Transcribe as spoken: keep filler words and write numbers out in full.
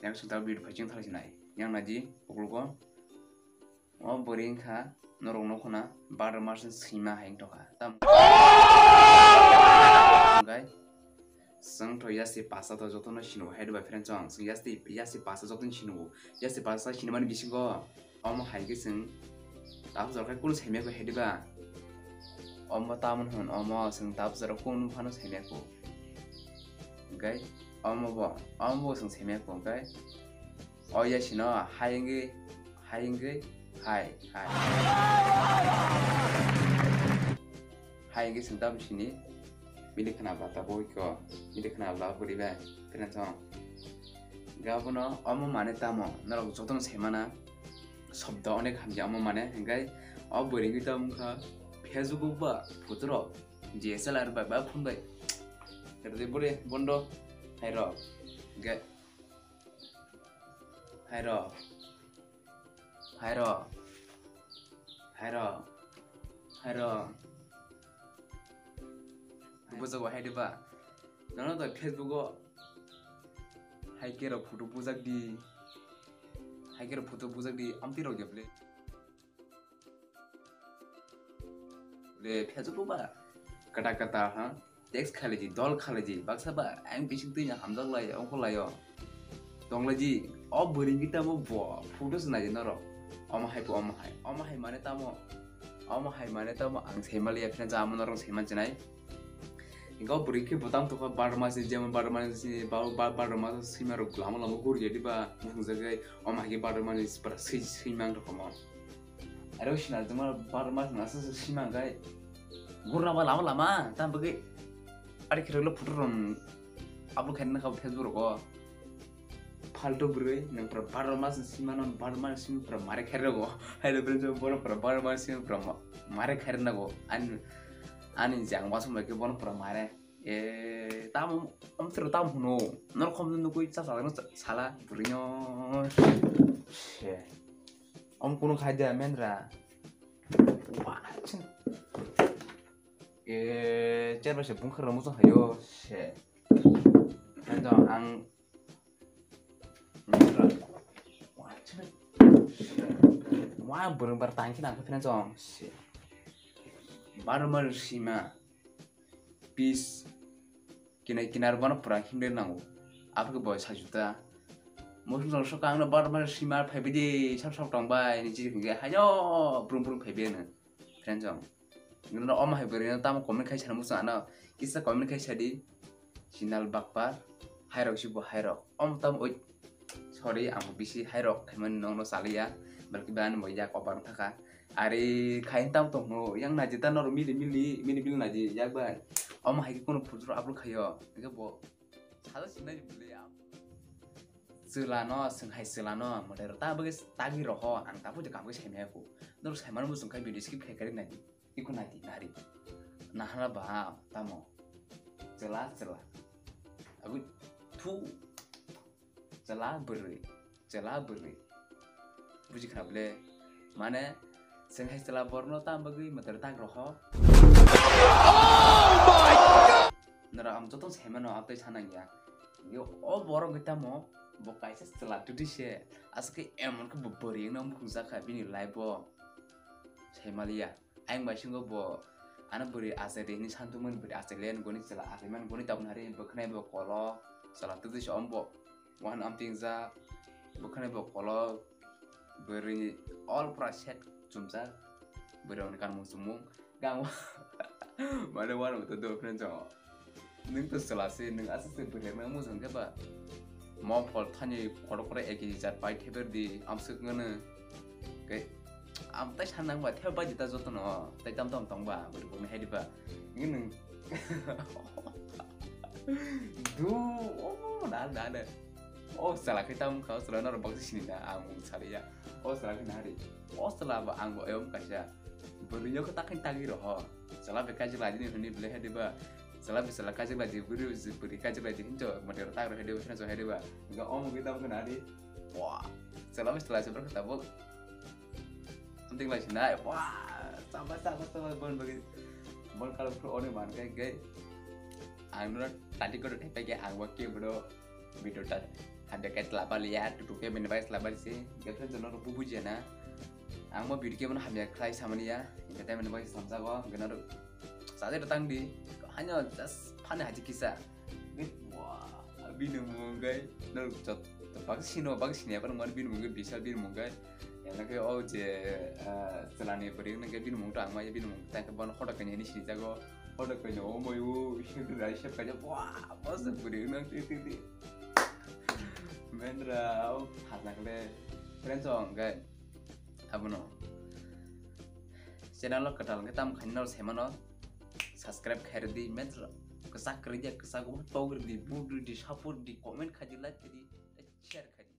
Yang sung ta video phai ching thang sinai. Yang naji, ukulugo. O bwrwi wngkha, norok nukho na, Bhadramas ni swima hai wngtokha. Tam-, hwnkhe, chwng to yasi pasa to jotono sino hai diba friend chong. Chwng yasi, yasi pasa jotono sino. Yasi pasa sinimani bisingo, omo hai khe chwng, tabuk jora khe kunu saimaya kho hai diba. Omo tamon hwn, omo chwng tabuk jora kunu phano saimaya kho. Hwnkhe, omo bo, omo bo chwng saimaya kho, hwnkhe, o yasino hai wngwi, hai wngwi, hai, hai. Hai wngwi chwng tabuk sini bini khna bwla tabuk kho, bini khna bwla bwrwi bai, friend chong. Hwnkhe abono omo mane tamo, norok jotono saimana, sobdo onek hamya omo mane, hwnkhe o bwrwi wngwi tamo wngkha Facebook o ba photo rok, D S L R bai ba phone bai. Rwdi bwrwi bondo, hai rok, hwnkhe. Hairo. Hairo. Hairo. Hairo. Bujago hai diba. Nono to Facebook o. Hai kero photo bujak di. Hai kero photo bujak di. Amtwi rok jeble. Le, Facebook ba? Kata kata, ha? Text khalaiji, dol khalaiji, baksa ba, ang bising twi hamjak lai, ongkho lai o. Tonglaiji, o bwrwi wngwi tamo bo, photo se naidi norok. Omo hai bo, omo hai. Omo hai mane tamo, omo hai mane tamo, ang saimaliya, phina ja amo norok saiman chinai. Hingke o bwrwi khe bo tamo tokha Bhadramas ni, jemon Bhadramas ni, ba, ba, Bhadramas swima rok lama lama guriya diba, muchung jagai, omo hai khe Bhadramas ni pura swi, swima ang tokha mo. Aro sina jema bar mas na se sima gai. Gurna ba lama lama tam bagwi. Ari khirok lo photo rom upload khaina kha Facebook rogo. Phalto bwrwi nang pura bar mas sima non bar mas sima pura mare khair rogo. Hai lo bwrwi jema bono pura bar mas sima pura ma-, mare khair nago. Ani, ani jang wasu mai ke bono pura mare. E, tamo, om tro tam huno. Nor khom nukui cha cha sala bwrwi no. She. Om kuno khai dia mendra. Wah, chin. E, cherba se bungkha ramu sa hayo. She. Kan jong ang. Wah, chin. Wah, burung bar tangki nang khe jong. She. Bar mar sima. Pis kinai kinar bono pura himde nango. Aboni bo sajuta. Mosong song sokang no bar bar sima phaibi di sab sab tong bai ni chiri hingke hayo brum brum phaibi ano. Friend jong. Ngino omo hai bwrwi no tamo comment khai sana musa ano. Kisa comment khai sadi. Sinal bakpar. Hairok si bo hairok. Om tam oi. Sorry, ang bisi hairok khaimani nongno chaliya. Balki ba ani bo yak obar thaka. Ari khain tam tongno, yang naji ta noro mili mili, mili mili naji yak bai. Omo hai khe kono photo upload khaio. Hingke bo salo sinai bwle ya. Chwla no, swng hai chwla no, mote ta bagwi tagi roho, ang ta phuti kam khe saimaya kho. Noro saimano bo swng khai video skip khai kari naji. Iko naji nari. Nahana ba tamo. Chwla, chwla. Agui thu. Chwla bwrwi, chwla bwrwi. Buji khna bwle? Mane, chwng hai chwla borno tam bagwi mwtwr tak roho. Nora ang joto saimano abtai sanang ya. Yo, o borok gwi tamo, bo kaisa chwla twtwi se. Aswk khe emon khe bo bwrwi wngno mukhungjak kha bini life o. Saimaliya. Ayang bai singo bo ano bwrwi achai de hinwi santumani bwrwi achai le goni chwla achai man goni tabuk nari bwkhnai bo kolo chwla twtwi se om bo wan am tingjak bwkhnai bo kolo bwrwi ni all pura set chumjak bwrwi rok ni kanmung chumung gang mane wan bo to do friend chong. Nwng to chwla se, nwng aswk se bwrwi rwna mujung khe ba. Mo phol thani kotor kotor eki jat pai theber di, amswk ngano. Khe am tai san nang ba, thep bai di ta joto no, tai tam tam tong ba, bwrwi bwrwi hai di ba. Ngi nwng. Du, o, na, na, na. O chwla khe tam kha, o chwla norok baksa sini na, ang mung sari ya. O chwla khe nari. O chwla ba ang bo ayom kaisa. Bwrwi yo khe takhai tagi roho. Chwla be kaijak lai di hwnwi bwlai hai di ba. Chwla be chwla kaijak lai di, bwrwi be bwrwi kaijak lai di hinjo, mate tak rw hai di ba, hinjo hai di ba. Ga omo gwi tabuk na di. Wah. Chwla be chwla se bwrwi tabuk. Hunting lai sinai. Wah. Chama chama chama bon bagi. Bon kalo pro one man kai kai. Ang no tati ko thai pai ke ang wa ke bro. Video ta hamya khe tlabaliya, tutu khe bini bai tlabali se. Girlfriend jono rok bubujiya na. Ang mo video khe bono hamya khlai samani ya. Entertainment bai samjago, gana rok. Sajai rok tang di. Hanya just phani haji kisa. Wah, bini mung gai. Nang jot bak sino, bak sini apa nang bini mung gai, bisa bini mung gai. Yang nak o je, eh, selani pori nang bini mung tang mai, bini mung tang ke bono hoda kanya ni sini jago. Hoda kanya o mai o, sini rai siap kanya. Wah, bos pori nang ti ti ti. Mendra, o hat nak le. Friends ong gai. Abono. Channel o kwtal hwnkhe tamo khainwi no saimano subscribe khairwdi, mensra kwchak kwrwidi, kwchak o togwrwdi, vote rwdi, support di, comment khaidi, like khaidi, share khaidi.